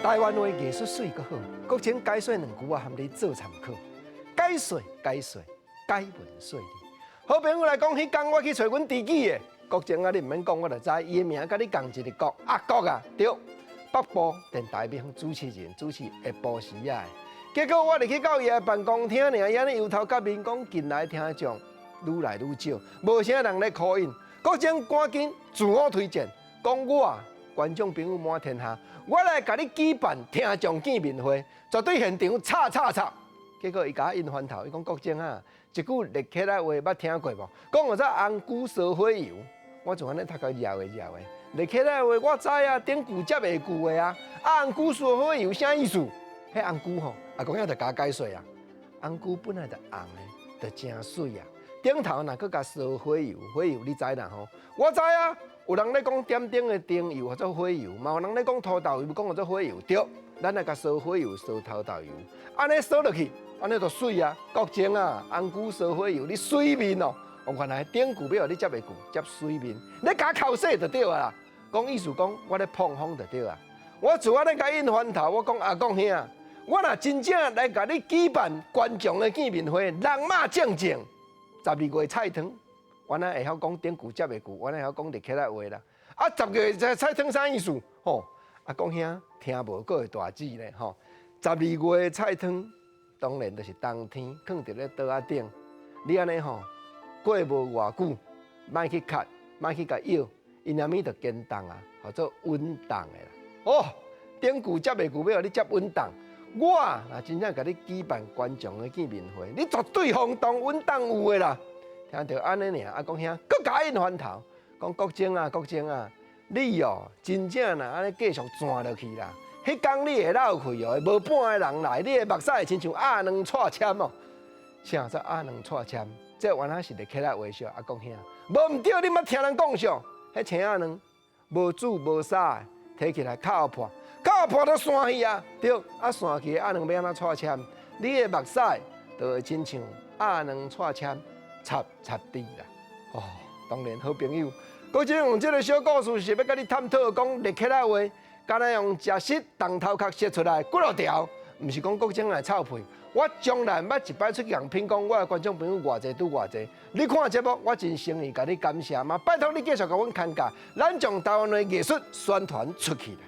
台灣話藝術媠閣好，國情解說兩句啊，含你做參考。解說解說解文說理。好朋友來講，彼工我去揣阮知己的國情啊，你毋免講，我就知。伊的名佮你仝一个國，阿國啊，對。北部電台邊主持人主持下晡時仔的。結果我入去到伊的辦公廳爾，伊按呢搖頭佮面講，近來聽眾愈來愈少，無啥人咧 call in。國情趕緊自我推薦，講我觀眾朋友滿天下，我來共你舉辦聽眾見面會，絕對現場吵吵吵。結果伊共我印翻頭，伊講國情啊，一句立起來話捌聽過無？講號做紅龜燒火油，我就按呢頭殼搖的搖的。立起來話我知啊，頂句接下句的啊。啊，紅龜燒火油啥意思？彼紅龜吼，阿公兄就共我解說啊。紅龜本來就紅的，就誠媠啊。頂頭若閣共燒火油，火油你知啦吼？我知啊，有人咧講點燈的燈油號做火油，嘛有人咧講土豆油講號做火油，對。咱來共燒火油，燒土豆油，按呢燒落去，按呢就媠啊！國情啊，紅龜燒火油，你媠面哦！哦，原來頂句欲予你接下句，接媠面，你共剾洗就對啊啦。講意思講，我咧膨風就對啊。我自按呢共印翻頭，我講阿公兄，我若真正來共你舉辦觀眾的見面會，人馬正正，12月菜湯，我哪會曉講頂句接下句，我哪會曉講立起來話啦。啊，十二月菜湯啥意思？吼，阿公兄聽無閣會大舌咧吼。十二月菜湯，當然就是冬天，囥佇咧桌仔頂。你按呢吼，過無偌久，莫去磕，莫去共咬，𪜶阿物就堅凍啊，號做穩當的啦。哦，頂句接下句欲予你接穩當。我若真正共你舉辦觀眾的見面會，你絕對轟動穩當有的啦。聽著按呢爾，阿公兄閣共印翻頭，講國情啊，國情啊，你哦真正若按呢繼續轉落去啦，彼工你會落去哦，無半个人來，你的目屎會親像鴨卵掣籤哦。啥做鴨卵掣籤？這原來是立起來話笑，阿公兄，無毋對，你毋捌聽人講啥？彼青鴨卵無煮無啥，提起來敲破，敲破就散去啊！對，啊散去的鴨卵欲按怎掣籤？你的目屎就會親像鴨卵掣籤，插插滴啦。哦，當然好朋友，閣這用這个小故事是欲共你探討講立起來話，敢若用食蝕重頭殼說出來幾落條，毋是講國情來臭屁。我從來毋捌一擺出去共品講，我的觀眾朋友偌濟拄偌濟。你看節目，我真誠意共你感謝嘛，拜託你繼續共阮牽教，咱將台灣的藝術宣傳出去啦。